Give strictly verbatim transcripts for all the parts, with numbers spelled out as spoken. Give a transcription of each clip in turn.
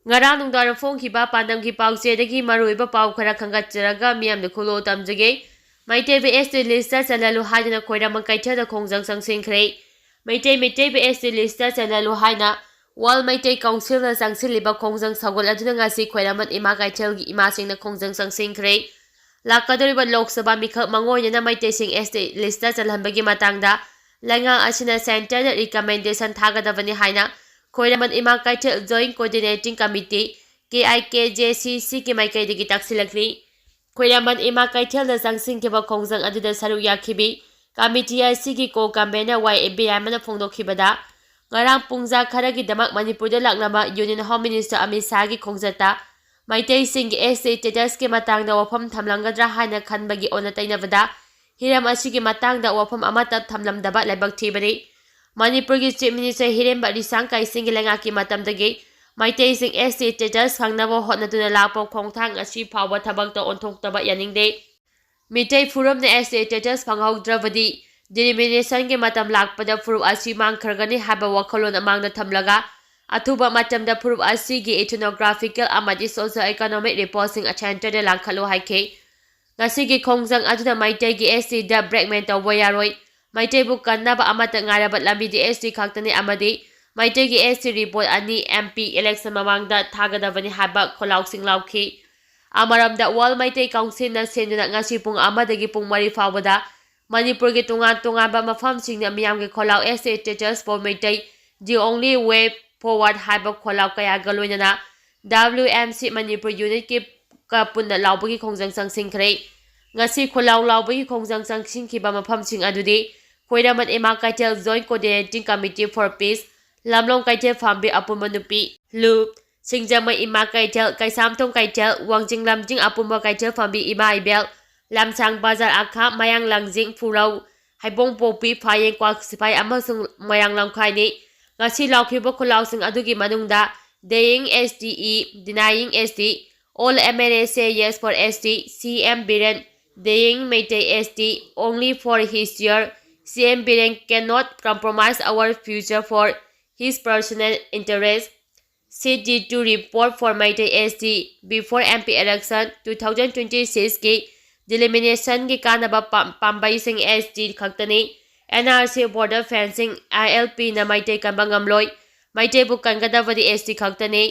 ꯉꯔꯥꯡ ꯅꯨꯡꯗꯥꯡ ꯐꯣꯡꯈꯤꯕ ꯄꯥꯟꯗꯝꯒꯤ ꯄꯥꯎꯆꯦꯗꯒꯤ ꯃꯔꯨꯑꯣꯏꯕ ꯄꯥꯎ ꯈꯔ ꯈꯟꯒꯠꯆꯔꯒ ꯃꯤꯌꯥꯝꯗ ꯈꯨꯂꯣ ꯇꯝꯖꯒꯦ꯫ ꯃꯩꯇꯩꯕꯨ S T list ꯆꯜꯍꯜꯂꯨ ꯍꯥꯏꯗꯨꯅ ꯈ꯭ꯋꯥꯏꯔꯝꯕꯟ ꯀꯩꯊꯦꯜꯗ ꯈꯣꯡꯖꯪ ꯆꯪꯁꯤꯟꯈ꯭ꯔꯦ꯫ ꯃꯩꯇꯩ ꯃꯩꯇꯩꯕꯨ S T list ꯆꯜꯍꯜꯂꯨ ꯍꯥꯏꯅ World ꯃꯩꯇꯩ Councilꯅ ꯆꯪꯁꯤꯜꯂꯤꯕ ꯈꯣꯡꯖꯪ ꯁꯧꯒꯠ ꯑꯗꯨꯅ ꯉꯁꯤ ꯈ꯭ꯋꯥꯏꯔꯝꯕꯟ ꯏꯃꯥ ꯀꯩꯊꯦꯜꯒꯤ ꯏꯃꯥꯁꯤꯡꯅ ꯈꯣꯡꯖꯪ ꯆꯪꯁꯤꯟꯈ꯭ꯔꯦ꯫ ꯂꯥꯛꯀꯗꯧꯔꯤꯕ ꯂꯣꯛ ꯁꯚꯥ ꯃꯤꯈꯜ ꯃꯥꯡꯑꯣꯏꯅꯅ ꯃꯩꯇꯩꯁꯤꯡ S T list ꯆꯜꯍꯟꯕꯒꯤ ꯃꯇꯥꯡꯗ ꯂꯩꯉꯥꯛ ꯑꯁꯤꯅ centreꯗ recommendation ꯊꯥꯒꯗꯕꯅꯤ ꯍꯥꯏꯅ ꯈ꯭ꯋꯥꯏꯔꯝꯕꯟ ꯏꯃꯥ ꯀꯩꯊꯦꯜ Joint Coordinating Committee, K I K J C Cꯒꯤ ꯃꯥꯏꯀꯩꯗꯒꯤ ꯇꯥꯛꯁꯤꯜꯂꯛꯂꯤ꯫ ꯈ꯭ꯋꯥꯏꯔꯝꯕꯟ ꯏꯃꯥ ꯀꯩꯊꯦꯜꯗ ꯆꯪꯁꯤꯟꯈꯤꯕ ꯈꯣꯡꯖꯪ ꯑꯗꯨꯗ ꯁꯔꯨꯛ ꯌꯥꯈꯤꯕꯤ committee ꯑꯁꯤꯒꯤ co-convener Y A ꯕꯤꯔꯥꯏꯃꯅ ꯐꯣꯡꯗꯣꯛꯈꯤꯕꯗ, ꯉꯔꯥꯡ ꯄꯨꯡꯖꯥ ꯈꯔꯒꯤꯗꯃꯛ ꯃꯅꯤꯄꯨꯔꯗ ꯂꯥꯛꯂꯝꯕ Union Home Minister ꯑꯃꯤꯠ ꯁꯥꯍꯒꯤ ꯈꯣꯡꯆꯠꯇ ꯃꯩꯇꯩꯁꯤꯡꯒꯤ S T statusꯀꯤ ꯃꯇꯥꯡꯗ ꯋꯥꯐꯝ ꯊꯝꯂꯝꯒꯗ꯭ꯔꯥ ꯍꯥꯏꯅ ꯈꯟꯕꯒꯤ ꯑꯣꯟꯅ ꯇꯩꯅꯕꯗ ꯍꯤꯔꯝ ꯑꯁꯤꯒꯤ ꯃꯇꯥꯡꯗ ꯋꯥꯐꯝ ꯑꯃꯠꯇ ꯊꯝꯂꯝꯗꯕ ꯂꯥꯏꯕꯛ ꯊꯤꯕꯅꯤ꯫ ꯃꯅꯤꯄꯨꯔꯒꯤ Chief Minister ꯍꯤꯔꯦꯝꯕ ꯔꯤꯁꯥꯡ ꯀꯩꯁꯤꯡꯒꯤ ꯂꯩꯉꯥꯛꯀꯤ ꯃꯇꯝꯗꯒꯤ ꯃꯩꯇꯩꯁꯤꯡ S T status ꯐꯪꯅꯕ ꯍꯣꯠꯅꯗꯨꯅ ꯂꯥꯛꯄ ꯈꯣꯡꯊꯥꯡ ꯑꯁꯤ ꯐꯥꯎꯕ ꯊꯕꯛꯇ ꯑꯣꯟꯊꯣꯛꯇꯕ ꯌꯥꯅꯤꯡꯗꯦ꯫ Meitei ꯐꯨꯔꯨꯞꯅ S T status ꯐꯪꯍꯧꯗ꯭ꯔꯕꯗꯤ delimitation ꯒꯤ ꯃꯇꯝ ꯂꯥꯛꯄꯗ ꯐꯨꯔꯨꯞ ꯑꯁꯤ ꯃꯥꯡꯈ꯭ꯔꯒꯅꯤ ꯍꯥꯏꯕ ꯋꯥꯈꯜꯂꯣꯟ ꯑꯃꯥꯡꯗ ꯊꯝꯂꯒ ꯑꯊꯨꯕ ꯃꯇꯝꯗ ꯐꯨꯔꯨꯞ ꯑꯁꯤꯒꯤ ethnographical ꯑꯃꯗꯤ socio-economic report ꯁꯤꯡ centreꯗ ꯂꯥꯡꯈꯠꯂꯨ ꯍꯥꯏꯈꯤ꯫ ꯉꯁꯤꯒꯤ ꯈꯣꯡꯖꯪ ꯑꯗꯨꯅ ꯃꯩꯇꯩꯒꯤ S T ꯗ blackmail ꯇꯧꯕ ꯌꯥꯔꯣꯏ꯫ ꯃꯩꯇꯩꯕꯨ ꯀꯟꯅꯕ ꯑꯃꯠꯇ ꯉꯥꯏꯔꯕ ꯂꯝꯕꯤꯗꯤ S T ꯈꯛꯇꯅꯤ ꯑꯃꯗꯤ ꯃꯩꯇꯩꯒꯤ S T report ꯑꯅꯤ M P election ꯃꯃꯥꯡꯗ ꯊꯥꯒꯗꯕꯅꯤ ꯍꯥꯏꯕ ꯈꯣꯜꯂꯥꯎꯁꯤꯡ ꯂꯥꯎꯈꯤ꯫ ꯑꯃꯔꯣꯝꯗ World ꯃꯩꯇꯩ Councilꯅ ꯁꯤꯟꯗꯨꯅ ꯉꯁꯤ ꯄꯨꯡ ꯑꯃꯗꯒꯤ ꯄꯨꯡ ꯃꯔꯤ ꯐꯥꯎꯕꯗ ꯃꯅꯤꯄꯨꯔꯒꯤ ꯇꯣꯉꯥꯟ ꯇꯣꯉꯥꯟꯕ ꯃꯐꯝꯁꯤꯡꯗ ꯃꯤꯌꯥꯝꯒꯤ ꯈꯣꯜꯂꯥꯎ S T status for Meitei, the only way forward ꯍꯥꯏꯕ ꯈꯣꯜꯂꯥꯎ ꯀꯌꯥꯒ ꯂꯣꯏꯅꯅ W M C Manipur unit ꯀꯤ ꯀ ꯄꯨꯟꯅ ꯂꯥꯎꯕꯒꯤ ꯈꯣꯡꯖꯪ ꯆꯪꯁꯤꯟꯈ꯭ꯔꯦ꯫ ꯉꯁꯤ ꯈꯣꯜꯂꯥꯎ ꯂꯥꯎꯕꯒꯤ ꯈꯣꯡꯖꯪ ꯆꯪꯁꯤꯟꯈꯤꯕ ꯃꯐꯝꯁꯤꯡ ꯑꯗꯨꯗꯤ ꯈ꯭ꯋꯥꯏꯔꯝꯕꯟ ꯏꯃꯥ ꯀꯩꯊꯦꯜ Joint Coordinating Committee for Peace, ꯂꯝꯂꯣꯡ ꯀꯩꯊꯦꯜ ꯐꯝꯕꯤ ꯑꯄꯨꯟꯕ ꯅꯨꯄꯤ, ꯂꯨꯞ, ꯁꯤꯡꯖꯃꯩ ꯏꯃꯥ ꯀꯩꯊꯦꯜ, ꯀꯩꯁꯥꯝꯊꯣꯡ ꯀꯩꯊꯦꯜ, ꯋꯥꯡꯖꯤꯡ ꯂꯝꯖꯤꯡ ꯑꯄꯨꯟꯕ ꯀꯩꯊꯦꯜ ꯐꯝꯕꯤ ꯏꯃꯥ ꯏꯕꯦꯜ, ꯂꯝꯁꯥꯡ ꯕꯖꯥꯔ ꯑꯈꯥ, ꯃꯌꯥꯡ ꯂꯥꯡꯖꯤꯡ, ꯐꯨꯔꯧ, ꯍꯩꯕꯣꯡꯄꯣꯛꯄꯤ, ꯐꯥꯌꯦꯡ ꯀ꯭ꯋꯥꯛꯁꯤꯐꯥꯏ ꯑꯃꯁꯨꯡ ꯃꯣꯏꯔꯥꯡ ꯂꯝꯈꯥꯏꯅꯤ꯫ ꯉꯁꯤ ꯂꯥꯎꯈꯤꯕ ꯈꯣꯜꯂꯥꯎꯁꯤꯡ ꯑꯗꯨꯒꯤ ꯃꯅꯨꯡꯗ Denying S T E, Denying S T, All M L A say yes for S T, C M Biren, Denying Meitei S T, only for his year, C M Biren cannot compromise our future for his personal interest, C G two report for Meitei S T before M P election two thousand twenty-six ꯀꯤ delimitation ꯒꯤ ꯀꯥꯟꯅꯕ ꯄꯥꯝ-, ꯄꯥꯝꯕꯩꯁꯤꯡ S T ꯈꯛꯇꯅꯤ꯫ N R C border fencing, I L P ꯅ ꯃꯩꯇꯩ ꯀꯟꯕ ꯉꯝꯂꯣꯏ꯫ ꯃꯩꯇꯩꯕꯨ ꯀꯟꯒꯗꯕꯗꯤ S T ꯈꯛꯇꯅꯤ꯫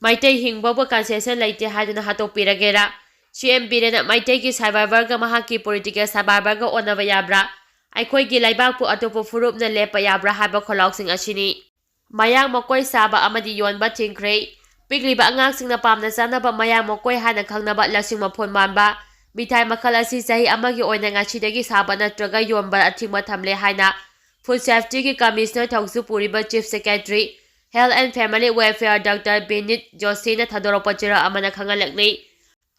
ꯃꯩꯇꯩ ꯍꯤꯡꯕꯕꯨ concession ꯂꯩꯇꯦ ꯍꯥꯏꯗꯨꯅ ꯍꯥꯠꯇꯣꯛꯄꯤꯔꯒꯦꯔꯥ? C M ꯕꯤꯔꯦꯟꯅ ꯃꯩꯇꯩꯒꯤ survivor ꯒ ꯃꯍꯥꯛꯀꯤ political survivor ꯒ ꯑꯣꯟꯅꯕ ꯌꯥꯕ꯭ꯔꯥ? ꯑꯩꯈꯣꯏꯒꯤ ꯂꯩꯕꯥꯛꯄꯨ ꯑꯇꯣꯞꯄ ꯐꯨꯔꯨꯞꯅ ꯂꯦꯞꯄ ꯌꯥꯕ꯭ꯔꯥ ꯍꯥꯏꯕ ꯈꯣꯜꯂꯥꯎꯁꯤꯡ ꯑꯁꯤꯅꯤ꯫ ꯃꯌꯥꯡ ꯃꯀꯣꯏ ꯁꯥꯕ ꯑꯃꯗꯤ ꯌꯣꯟꯕ ꯊꯤꯡꯈ꯭ꯔꯦ꯫ ꯄꯤꯛꯂꯤꯕ ꯑꯉꯥꯡꯁꯤꯡꯅ ꯄꯥꯝꯅ ꯆꯥꯅꯕ ꯃꯌꯥꯡ ꯃꯀꯣꯏ ꯍꯥꯏꯅ ꯈꯪꯅꯕ ꯂꯁꯤꯡ ꯃꯐꯣꯟ ꯃꯥꯟꯕ ꯃꯤꯊꯥꯏ ꯃꯈꯜ ꯑꯁꯤ ꯆꯍꯤ ꯑꯃꯒꯤ ꯑꯣꯏꯅ ꯉꯁꯤꯗꯒꯤ ꯁꯥꯕ ꯅꯠꯇ꯭ꯔꯒ ꯌꯣꯟꯕ ꯑꯊꯤꯡꯕ ꯊꯝꯂꯦ ꯍꯥꯏꯅ Food Safety ꯒꯤ Commissioner ꯊꯧꯁꯨ ꯄꯨꯔꯤꯕ Chief Secretary, Health and Family Welfare Doctor ꯕꯤꯅꯤꯠ ꯖꯣꯁꯤꯅ ꯊꯥꯗꯣꯔꯛꯄ ꯆꯦꯔꯣꯜ ꯑꯃꯅ ꯈꯪꯍꯜꯂꯛꯂꯤ꯫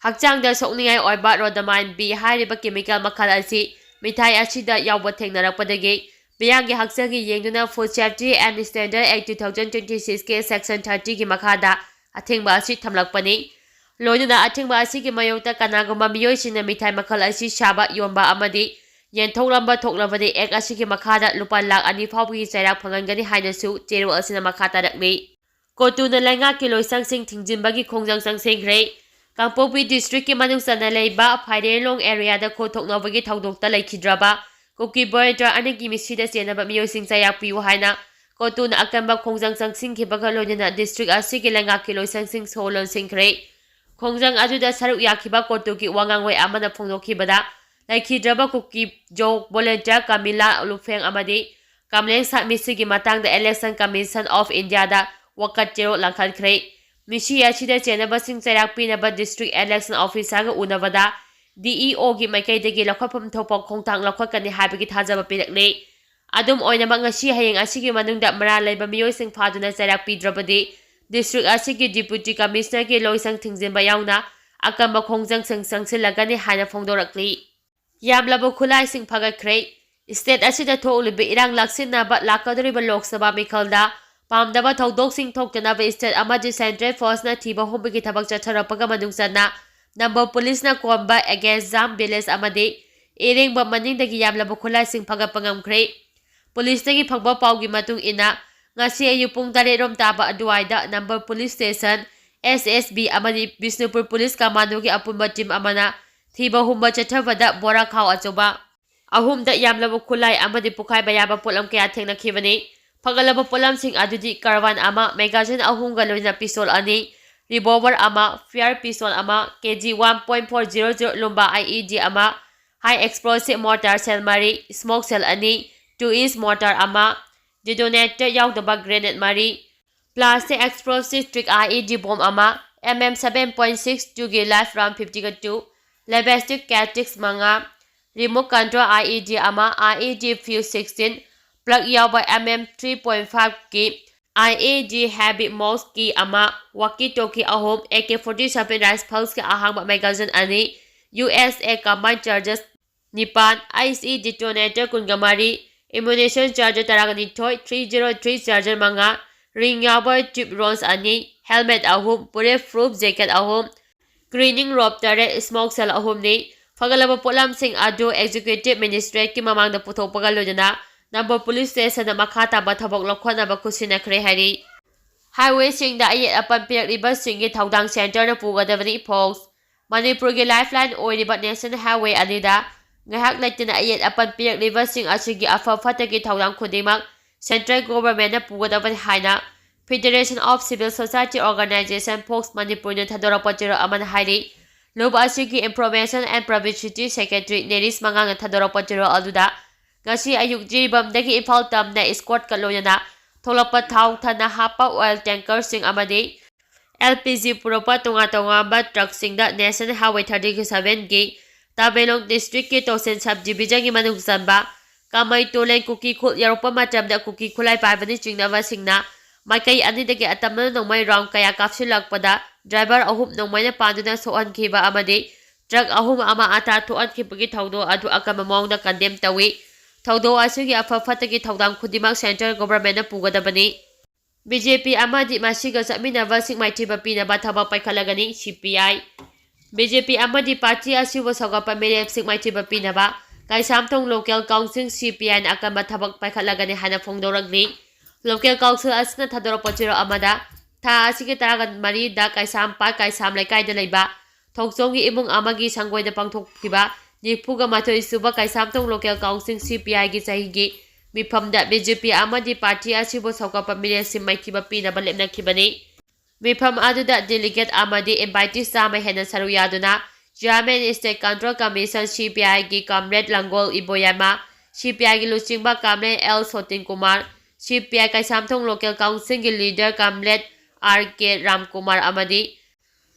ꯍꯛꯆꯥꯡꯗ ꯁꯣꯛꯅꯤꯡꯉꯥꯏ ꯑꯣꯏꯕ rhodamine B ꯍꯥꯏꯔꯤꯕ chemical ꯃꯈꯜ ꯑꯁꯤ ꯃꯤꯊꯥꯏ ꯑꯁꯤꯗ ꯌꯥꯎꯕ ꯊꯦꯡꯅꯔꯛꯄꯗꯒꯤ ꯃꯤꯌꯥꯝꯒꯤ ꯍꯛꯆꯥꯡꯒꯤ ꯌꯦꯡꯗꯨꯅ Food Safety and Standard Act two thousand twenty-six ꯀꯤ section thirty ꯒꯤ ꯃꯈꯥꯗ ꯑꯊꯤꯡꯕ ꯑꯁꯤ ꯊꯝꯂꯛꯄꯅꯤ꯫ ꯂꯣꯏꯅꯅ ꯑꯊꯤꯡꯕ ꯑꯁꯤꯒꯤ ꯃꯥꯌꯣꯛꯇ ꯀꯅꯥꯒꯨꯝꯕ ꯃꯤꯑꯣꯏꯁꯤꯡꯅ ꯃꯤꯊꯥꯏ ꯃꯈꯜ ꯑꯁꯤ ꯁꯥꯕ, ꯌꯣꯟꯕ ꯑꯃꯗꯤ ꯌꯦꯟꯊꯣꯛꯂꯝꯕ ꯊꯣꯛꯂꯕꯗꯤ Act ꯑꯁꯤꯒꯤ ꯃꯈꯥꯗ ꯂꯨꯄꯥ ꯂꯥꯈ ꯑꯅꯤ ꯐꯥꯎꯕꯒꯤ ꯆꯩꯔꯥꯛ ꯐꯪꯍꯟꯒꯅꯤ ꯍꯥꯏꯅꯁꯨ ꯆꯦꯔꯣꯜ ꯑꯁꯤꯅ ꯃꯈꯥ ꯇꯥꯔꯛꯂꯤ꯫ ꯀꯣꯇꯨꯅ ꯂꯩꯉꯥꯛꯀꯤ ꯂꯣꯏꯁꯪꯁꯤꯡ ꯊꯤꯡꯖꯤꯟꯕꯒꯤ ꯈꯣꯡꯖꯪ ꯆꯪꯁꯤꯟꯈ꯭ꯔꯦ꯫ ꯀꯥꯡꯄꯣꯛꯄꯤ district ꯀꯤ ꯃꯅꯨꯡ ꯆꯟꯅ ꯂꯩꯕ ꯐꯥꯏꯔꯦꯂꯣꯡ area ꯗ ꯈꯣ ꯊꯣꯛꯅꯕꯒꯤ ꯊꯧꯗꯣꯛꯇ ꯂꯩꯈꯤꯗ꯭ꯔꯕ ꯀꯨꯀꯤ volunteer ꯑꯅꯤꯒꯤ ꯃꯤꯁꯤꯗ ꯆꯦꯟꯅꯕ ꯃꯤꯑꯣꯏꯁꯤꯡ ꯆꯩꯔꯥꯛ ꯄꯤꯌꯨ ꯍꯥꯏꯅ ꯀꯣꯇꯨꯅ ꯑꯀꯟꯕ ꯈꯣꯡꯖꯪ ꯆꯪꯁꯤꯟꯈꯤꯕꯒ ꯂꯣꯏꯅꯅ district ꯑꯁꯤꯒꯤ ꯂꯩꯉꯥꯛꯀꯤ ꯂꯣꯏꯁꯪꯁꯤꯡ ꯁꯣ ꯂꯣꯟꯁꯤꯟꯈ꯭ꯔꯦ꯫ ꯈꯣꯡꯖꯪ ꯑꯗꯨꯗ ꯁꯔꯨꯛ ꯌꯥꯈꯤꯕ ꯀꯣꯇꯨꯒꯤ ꯋꯥꯉꯥꯡꯂꯣꯏ ꯑꯃꯅ ꯐꯣꯡꯗꯣꯛꯈꯤꯕꯗ, ꯂꯩꯈꯤꯗ꯭ꯔꯕ ꯀꯨꯀꯤ ꯖꯣꯛ volunteer ꯀꯃꯤꯂꯥ ꯂꯨꯐꯦꯡ ꯑꯃꯗꯤ ꯀꯝꯂꯦꯟ ꯁꯥꯠ ꯃꯤꯁꯤꯒꯤ ꯃꯇꯥꯡꯗ Election Commission of India ꯗ ꯋꯥꯀꯠ ꯆꯦꯔꯣꯜ ꯂꯪꯈꯠꯈ꯭ꯔꯦ꯫ ꯃꯤꯁꯤ ꯑꯁꯤꯗ ꯆꯦꯟꯅꯕꯁꯤꯡ ꯆꯩꯔꯥꯛ ꯄꯤꯅꯕ district election officer ꯒ ꯎꯅꯕꯗ D E O ꯒꯤ ꯃꯥꯏꯀꯩꯗꯒꯤ ꯂꯧꯈꯠꯐꯝ ꯊꯣꯛꯄ ꯈꯣꯡꯊꯥꯡ ꯂꯧꯈꯠꯀꯅꯤ ꯍꯥꯏꯕꯒꯤ ꯊꯥꯖꯕ ꯄꯤꯔꯛꯂꯤ꯫ ꯑꯗꯨꯝ ꯑꯣꯏꯅꯃꯛ, ꯉꯁꯤ ꯍꯌꯦꯡ ꯑꯁꯤꯒꯤ ꯃꯅꯨꯡꯗ ꯃꯔꯥꯜ ꯂꯩꯕ ꯃꯤꯑꯣꯏꯁꯤꯡ ꯐꯥꯗꯨꯅ ꯆꯩꯔꯥꯛ ꯄꯤꯗ꯭ꯔꯕꯗꯤ district ꯑꯁꯤꯒꯤ Deputy Commissioner ꯒꯤ ꯂꯣꯏꯁꯪ ꯊꯤꯡꯖꯤꯟꯕ ꯌꯥꯎꯅ ꯑꯀꯟꯕ ꯈꯣꯡꯖꯪꯁꯤꯡ ꯆꯪꯁꯤꯜꯂꯒꯅꯤ ꯍꯥꯏꯅ ꯐꯣꯡꯗꯣꯔꯛꯂꯤ꯫ ꯌꯥꯝꯂꯕ ꯈꯨꯠꯂꯥꯏꯁꯤꯡ ꯐꯒꯠꯈ꯭ꯔꯦ꯫ State ꯑꯁꯤꯗ ꯊꯣꯛꯂꯤꯕ ꯏꯔꯥꯡ ꯂꯥꯛꯁꯤꯟꯅꯕ ꯂꯥꯛꯀꯗꯧꯔꯤꯕ ꯂꯣꯛ ꯁꯚꯥ ꯃꯤꯈꯜꯗ ꯄꯥꯝꯗꯕ ꯊꯧꯗꯣꯛꯁꯤꯡ ꯊꯣꯛꯇꯅꯕ state ꯑꯃꯗꯤ central force ꯅ ꯊꯤꯕ ꯍꯨꯝꯕꯒꯤ ꯊꯕꯛ ꯆꯠꯊꯔꯛꯄꯒ ꯃꯅꯨꯡ ꯆꯟꯅ ꯅꯝꯕꯣꯜ police ꯅ ꯀꯣꯟꯕ ꯑꯦꯒꯦꯖꯥꯝ village ꯑꯃꯗꯤ ꯏꯔꯦꯡꯕꯝ ꯃꯅꯤꯡꯗꯒꯤ ꯌꯥꯝꯂꯕ ꯈꯨꯠꯂꯥꯏꯁꯤꯡ ꯐꯒꯠꯄ ꯉꯝꯈ꯭ꯔꯦ꯫ Police ꯇꯒꯤ ꯐꯪꯕ ꯄꯥꯎꯒꯤ ꯃꯇꯨꯡ ꯏꯟꯅ, ꯉꯁꯤ ꯑꯌꯨꯛ ꯄꯨꯡ ꯇꯔꯦꯠ ꯔꯣꯝ ꯇꯥꯕ ꯑꯗꯨꯋꯥꯏꯗ ꯅꯝꯕꯣꯜ ꯄꯨꯂꯤꯁ ꯁ꯭ꯇꯦꯁꯟ, ꯑꯦꯁ ꯑꯦꯁ ꯕꯤ ꯑꯃꯗꯤ ꯕꯤꯁꯅꯨꯄꯨꯔ ꯄꯨꯂꯤꯁ ꯀꯃꯥꯟꯗꯣꯒꯤ ꯑꯄꯨꯟꯕ ꯇꯤꯝ ꯑꯃꯅ ꯊꯤꯕ ꯍꯨꯝꯕ ꯆꯠꯊꯕꯗ ꯕꯣꯔꯥ ꯈꯥꯎ ꯑꯆꯧꯕ ꯑꯍꯨꯝꯗ ꯌꯥꯝꯂꯕ ꯈꯨꯠꯂꯥꯏ ꯑꯃꯗꯤ ꯄꯣꯈꯥꯏꯕ ꯌꯥꯕ ꯄꯣꯠꯂꯝ ꯀꯌꯥ ꯊꯦꯡꯅꯈꯤꯕꯅꯤ꯫ ꯐꯒꯠꯂꯕ ꯄꯣꯠꯂꯝꯁꯤꯡ ꯑꯗꯨꯗꯤ ꯀꯥꯔꯕꯥꯟ ꯑꯃ, ꯃꯦꯒꯥꯖꯤꯟ ꯑꯍꯨꯝꯒ ꯂꯣꯏꯅꯅ ꯄꯤꯁꯇꯣꯜ ꯑꯅꯤ, ꯔꯤꯚꯣꯜꯚꯔ ꯑꯃ, ꯐꯤꯌꯥꯔ ꯄꯤꯁꯇꯣꯜ ꯑꯃ, K G one point four zero zero ꯂꯨꯝꯕ ꯑꯥꯏ ꯏ ꯗꯤ ꯑꯃ, ꯍꯥꯏ ꯑꯦꯛꯁꯄ꯭ꯂꯣꯁꯤꯚ ꯃꯣꯔꯇꯥꯔ ꯁꯦꯜ ꯃꯔꯤ, ꯁ꯭ꯃꯣꯛ ꯁꯦꯜ ꯑꯅꯤ, ꯇꯨ ꯏꯟꯆ ꯃꯣꯔꯇꯥꯔ ꯑꯃ, ꯗꯤꯇꯣꯅꯦꯇꯔ ꯌꯥꯎꯗꯕ ꯒ꯭ꯔꯦꯅꯦꯗ ꯃꯔꯤ, ꯄ꯭ꯂꯥꯁꯇꯤꯛ ꯑꯦꯛꯁꯄ꯭ꯂꯣꯁꯤꯚ ꯇ꯭ꯔꯤꯛ ꯑꯥꯏ ꯏ ꯗꯤ ꯕꯣꯝ ꯑꯃ, M M seven point six ꯇꯨꯒꯤ ꯂꯥꯏꯐ ꯔꯥꯎꯟ ꯐꯤꯐꯇꯤꯒ ꯇꯨ, ꯂꯦꯕꯦꯁꯇꯤꯛ ꯀꯥꯔꯇ꯭ꯔꯤꯖ ꯃꯉꯥ, ꯔꯤꯃꯣꯠ ꯀꯟꯇ꯭ꯔꯣꯜ ꯑꯥꯏ ꯏ ꯗꯤ ꯑꯃ, ꯑꯥꯏ ꯏ ꯗꯤ ꯐ꯭ꯌꯨꯁ ꯁꯤꯛꯁꯇꯤꯟ, ꯄ꯭ꯂꯒ ꯌꯥꯎꯕ ꯑꯦꯝ ꯑꯦꯝ ꯊ꯭ꯔꯤ ꯄꯣꯏꯟ ꯐꯥꯏꯚꯀꯤ ꯑꯥꯏ ꯏ ꯗꯤ ꯍꯦꯚꯤ ꯃꯣꯁꯀꯤ ꯑꯃ, ꯋꯥꯀꯤ ꯇꯣꯀꯤ ꯑꯍꯨꯝ, ꯑꯦ ꯀꯦ ꯐꯣꯔꯇꯤ ꯁꯚꯦꯟ ꯔꯥꯏꯐꯜꯁꯀꯤ ꯑꯍꯥꯡꯕ ꯃꯦꯒꯥꯖꯤꯟ ꯑꯅꯤ, ꯌꯨ ꯑꯦꯁ ꯑꯦ ꯀꯝꯕꯥꯏꯟ ꯆꯥꯔꯖꯦꯁ ꯅꯤꯄꯥꯟ, ꯑꯥꯏ ꯏ ꯗꯤ ꯗꯤꯇꯣꯅꯦꯇꯔ ꯀꯨꯟꯒ ꯃꯔꯤ, ꯑꯦꯃꯨꯅꯤꯁꯟ ꯆꯥꯔꯖꯔ ꯇꯔꯥꯒ ꯅꯤꯊꯣꯏ, ꯊ꯭ꯔꯤ ꯖꯤꯔꯣ ꯊ꯭ꯔꯤ ꯆꯥꯔꯖꯔ ꯃꯉꯥ, ꯔꯤꯡ ꯌꯥꯎꯕ ꯇ꯭ꯌꯨꯕ ꯔꯣꯟꯁ ꯑꯅꯤ, ꯍꯦꯜꯃꯦꯠ ꯑꯍꯨꯝ, ꯕꯨꯂꯦꯠ ꯄ꯭ꯔꯨꯐ ꯖꯦꯀꯦꯠ ꯑꯍꯨꯝ, ꯒ꯭ꯔꯤꯅꯤꯡ ꯔꯣꯞ ꯇꯔꯦꯠ, ꯁ꯭ꯃꯣꯛ ꯁꯦꯜ ꯑꯍꯨꯝꯅꯤ꯫ ꯐꯒꯠꯂꯕ ꯄꯣꯠꯂꯝꯁꯤꯡ ꯑꯗꯨ ꯑꯦꯛꯖꯤꯀ꯭ꯌꯨꯇꯤꯚ ꯃꯦꯖꯤꯁꯇ꯭ꯔꯦꯠꯀꯤ ꯃꯃꯥꯡꯗ ꯄꯨꯊꯣꯛꯄꯒ ꯂꯣꯏꯅꯅ ꯅꯝꯕꯣꯜ ꯄꯨꯂꯤꯁ ꯁ꯭ꯇꯦꯁꯟꯗ ꯃꯈꯥ ꯇꯥꯕ ꯊꯕꯛ ꯂꯧꯈꯠꯅꯕ ꯈꯨꯠꯁꯤꯟꯅꯈ꯭ꯔꯦ ꯍꯥꯏꯔꯤ꯫ ꯍꯥꯏꯋꯦꯁꯤꯡꯗ ꯑꯌꯦꯠ ꯑꯄꯟ ꯄꯤꯔꯛꯂꯤꯕꯁꯤꯡꯒꯤ ꯊꯧꯗꯥꯡ ꯁꯦꯟꯇꯔꯅ ꯄꯨꯒꯗꯕꯅꯤ꯫ ꯐꯣꯛꯁ꯫ ꯃꯅꯤꯄꯨꯔꯒꯤ ꯂꯥꯏꯐꯂꯥꯏꯟ ꯑꯣꯏꯔꯤꯕ ꯅꯦꯁꯅꯦꯜ ꯍꯥꯏꯋꯦ ꯑꯅꯤꯗ ꯉꯥꯏꯍꯥꯛ ꯂꯩꯇꯅ ꯑꯌꯦꯠ ꯑꯄꯟ ꯄꯤꯔꯛꯂꯤꯕꯁꯤꯡ ꯑꯁꯤꯒꯤ ꯑꯐ ꯐꯠꯇꯒꯤ ꯊꯧꯗꯥꯡ ꯈꯨꯗꯤꯡꯃꯛ ꯁꯦꯟꯇ꯭ꯔꯦꯜ ꯒꯣꯚꯔꯟꯃꯦꯟꯠꯅ ꯄꯨꯒꯗꯕꯅꯤ ꯍꯥꯏꯅ Federation of Civil Society Organisation, fox ꯃꯅꯤꯄꯨꯔꯅ ꯊꯥꯗꯣꯔꯛꯄ ꯆꯦꯔꯣꯜ ꯑꯃꯅ ꯍꯥꯏꯔꯤ꯫ ꯂꯨꯞ ꯑꯁꯤꯒꯤ Information and Publicity Secretary ꯅꯦꯔꯤꯁ ꯃꯉꯥꯡꯅ ꯊꯥꯗꯣꯔꯛꯄ ꯆꯦꯔꯣꯜ ꯑꯗꯨꯗ ꯉꯁꯤ ꯑꯌꯨꯛ ꯖꯤꯔꯤꯕꯥꯝꯗꯒꯤ ꯏꯝꯐꯥꯜ ꯇꯝꯅ ꯏꯁꯀꯣꯔꯠꯀ ꯂꯣꯏꯅꯅ ꯊꯣꯛꯂꯛꯄ ꯊꯥꯎ ꯊꯟꯅ ꯍꯥꯞꯄ ꯑꯣꯏꯜ ꯇꯦꯡꯀꯔꯁꯤꯡ ꯑꯃꯗꯤ ꯑꯦꯜ ꯄꯤ ꯖꯤ ꯄꯨꯔꯛꯄ ꯇꯣꯉꯥꯟ ꯇꯣꯉꯥꯟꯕ ꯇ꯭ꯔꯛꯁꯤꯡꯗ ꯅꯦꯁꯅꯦꯜ ꯍꯥꯏꯋꯦ ꯊꯥꯔꯇꯤ ꯁꯚꯦꯟꯒꯤ ꯇꯃꯦꯡꯂꯣꯡ ꯗꯤꯁꯇ꯭ꯔꯤꯛꯀꯤ ꯇꯣꯁꯦꯟ ꯁꯕ ꯗꯤꯕꯤꯖꯟꯒꯤ ꯃꯅꯨꯡ ꯆꯟꯕ ꯀꯥꯃꯩ ꯇꯨꯂꯦꯟ ꯀꯨꯀꯤ ꯈꯨꯜ ꯌꯧꯔꯛꯄ ꯃꯇꯝꯗ ꯀꯨꯀꯤ ꯈꯨꯠꯂꯥꯏ ꯄꯥꯏꯕꯅ ꯆꯤꯡꯅꯕꯁꯤꯡꯅ ꯃꯥꯏꯀꯩ ꯑꯅꯤꯗꯒꯤ ꯑꯇꯝꯅꯅ ꯅꯣꯡꯃꯩ ꯔꯥꯎꯟ ꯀꯌꯥ ꯀꯥꯞꯁꯤꯜꯂꯛꯄꯗ ꯗ꯭ꯔꯥꯏꯚꯔ ꯑꯍꯨꯝ ꯅꯣꯡꯃꯩꯅ ꯄꯥꯟꯗꯨꯅ ꯁꯣꯛꯍꯟꯈꯤꯕ ꯑꯃꯗꯤ ꯇ꯭ꯔꯛ ꯑꯍꯨꯝ ꯑꯃ ꯑꯇꯥ ꯊꯣꯛꯍꯟꯈꯤꯕꯒꯤ ꯊꯧꯗꯣꯛ ꯑꯗꯨ ꯑꯀꯟꯕ ꯃꯑꯣꯡꯗ ꯀꯟꯗꯦꯝ ꯇꯧꯏ꯫ ꯊꯧꯗꯣꯛ ꯑꯁꯤꯒꯤ ꯑꯐ ꯐꯠꯇꯒꯤ ꯊꯧꯗꯥꯡ ꯈꯨꯗꯤꯡꯃꯛ ꯁꯦꯟꯇ꯭ꯔꯦꯜ ꯒꯣꯚꯔꯟꯃꯦꯟꯠꯅ ꯄꯨꯒꯗꯕꯅꯤ꯫ ꯕꯤ ꯖꯦ ꯄꯤ ꯑꯃꯗꯤ ꯃꯁꯤꯒ ꯆꯠꯃꯤꯟꯅꯕꯁꯤꯡ ꯃꯥꯏꯊꯤꯕ ꯄꯤꯅꯕ ꯊꯕꯛ ꯄꯥꯏꯈꯠꯂꯒꯅꯤ, ꯁꯤ ꯄꯤ ꯑꯥꯏ꯫ ꯕꯤ ꯖꯦ ꯄꯤ ꯑꯃꯗꯤ ꯄꯥꯔꯇꯤ ꯑꯁꯤꯕꯨ ꯁꯧꯒꯠꯄ ꯃꯤꯔꯦꯞꯁꯤꯡ ꯃꯥꯏꯊꯤꯕ ꯄꯤꯅꯕ ꯀꯩꯁꯥꯝꯊꯣꯡ ꯂꯣꯀꯦꯜ ꯀꯥꯎꯟꯁꯤꯜ, ꯁꯤ ꯄꯤ ꯑꯥꯏꯅ ꯑꯀꯟꯕ ꯊꯕꯛ ꯄꯥꯏꯈꯠꯂꯒꯅꯤ ꯍꯥꯏꯅ ꯐꯣꯡꯗꯣꯔꯛꯂꯤ꯫ Local Council ꯑꯁꯤꯅ ꯊꯥꯗꯣꯔꯛꯄ ꯆꯦꯔꯣꯜ ꯑꯃꯗ, ꯊꯥ ꯑꯁꯤꯒꯤ ꯇꯔꯥꯃꯔꯤꯗ ꯀꯩꯁꯥꯝꯄꯥꯠ ꯀꯩꯁꯥꯝ ꯂꯩꯀꯥꯏꯗ ꯂꯩꯕ ꯊꯣꯡꯆꯣꯡꯒꯤ ꯏꯃꯨꯡ ꯑꯃꯒꯤ ꯁꯪꯒꯣꯏꯗ ꯄꯥꯡꯊꯣꯛꯈꯤꯕ ꯅꯤꯐꯨꯒ ꯃꯥꯊꯣꯏ ꯁꯨꯕ Keishamthong Local Council C P I ꯒꯤ ꯆꯍꯤꯒꯤ ꯃꯤꯐꯝꯗ B J P ꯑꯃꯗꯤ party ꯑꯁꯤꯕꯨ ꯁꯧꯒꯠꯄ ꯃꯤꯔꯦꯞꯁꯤꯡ ꯃꯥꯏꯊꯤꯕ ꯄꯤꯅꯕ ꯂꯦꯞꯅꯈꯤꯕꯅꯤ꯫ ꯃꯤꯐꯝ ꯑꯗꯨꯗ delegate ꯑꯃꯗꯤ invitees ꯆꯥꯝꯃ ꯍꯦꯟꯅ ꯁꯔꯨꯛ ꯌꯥꯗꯨꯅ Chairman State Control Commission C P I ꯒꯤ Comrade ꯂꯪꯒꯣꯜ ꯏꯕꯣꯌꯥꯃ, C P I ꯒꯤ ꯂꯨꯆꯤꯡꯕ Comrade L ꯁꯣꯇꯤꯟ Kumar, C P I Keishamthong Local Council ꯒꯤ leader Comrade R K Ramkumar ꯑꯃꯗꯤ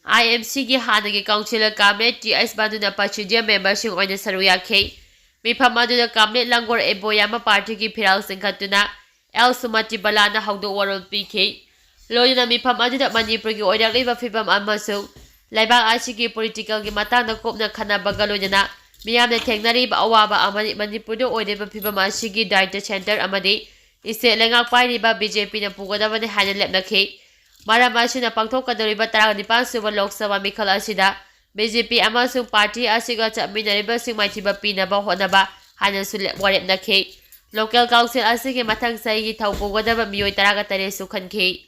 I M C ꯒꯤ ꯍꯥꯟꯅꯒꯤ councillor Comrade T S ꯕꯥꯟꯗꯨꯅ presidium member ꯁꯤꯡ ꯑꯣꯏꯅ ꯁꯔꯨꯛ ꯌꯥꯈꯤ꯫ ꯃꯤꯐꯝ ꯑꯗꯨꯗ Comrade ꯂꯪꯒꯣꯜ ꯏꯕꯣꯌꯥꯃ party ꯒꯤ ꯐꯤꯔꯥꯜ ꯆꯤꯡꯈꯠꯇꯨꯅ L ꯁꯨꯃꯇꯤ ꯕꯂꯥꯅ ꯍꯧꯗꯣꯛ ꯋꯥꯔꯣꯜ ꯄꯤꯈꯤ꯫ ꯂꯣꯏꯅꯅ ꯃꯤꯐꯝ ꯑꯗꯨꯗ ꯃꯅꯤꯄꯨꯔꯒꯤ ꯑꯣꯏꯔꯛꯂꯤꯕ ꯐꯤꯕꯝ ꯑꯃꯁꯨꯡ ꯂꯩꯕꯥꯛ ꯑꯁꯤꯒꯤ political ꯒꯤ ꯃꯇꯥꯡꯗ ꯀꯨꯞꯅ ꯈꯟꯅꯕꯒ ꯂꯣꯏꯅꯅ ꯃꯤꯌꯥꯝꯅ ꯊꯦꯡꯅꯔꯤꯕ ꯑꯋꯥꯕ ꯑꯃꯗꯤ ꯃꯅꯤꯄꯨꯔꯗ ꯑꯣꯏꯔꯤꯕ ꯐꯤꯕꯝ ꯑꯁꯤꯒꯤ ꯗꯥꯏꯇ centre ꯑꯃꯗꯤ state ꯂꯩꯉꯥꯛ ꯄꯥꯏꯔꯤꯕ B J P ꯅ ꯄꯨꯒꯗꯕꯅꯤ ꯍꯥꯏꯅ ꯂꯦꯞꯅꯈꯤ꯫ ꯃꯔꯝ ꯑꯁꯤꯅ ꯄꯥꯡꯊꯣꯛꯀꯗꯧꯔꯤꯕ ꯇꯔꯥꯅꯤꯄꯥꯟ ꯁꯨꯕ ꯂꯣꯛ ꯁꯚꯥ ꯃꯤꯈꯜ ꯑꯁꯤꯗ B J P ꯑꯃꯁꯨꯡ party ꯑꯁꯤꯒ ꯆꯠꯃꯤꯟꯅꯔꯤꯕꯁꯤꯡ ꯃꯥꯏꯊꯤꯕ ꯄꯤꯅꯕ ꯍꯣꯠꯅꯕ ꯍꯥꯏꯅꯁꯨ ꯂꯦꯞ-, ꯋꯥꯔꯦꯞꯅꯈꯤ꯫ Local Council ꯑꯁꯤꯒꯤ ꯃꯊꯪ ꯆꯍꯤꯒꯤ ꯊꯧ ꯄꯨꯒꯗꯕ ꯃꯤꯑꯣꯏ ꯇꯔꯥꯒ ꯇꯔꯦꯠꯁꯨ ꯈꯟꯈꯤ꯫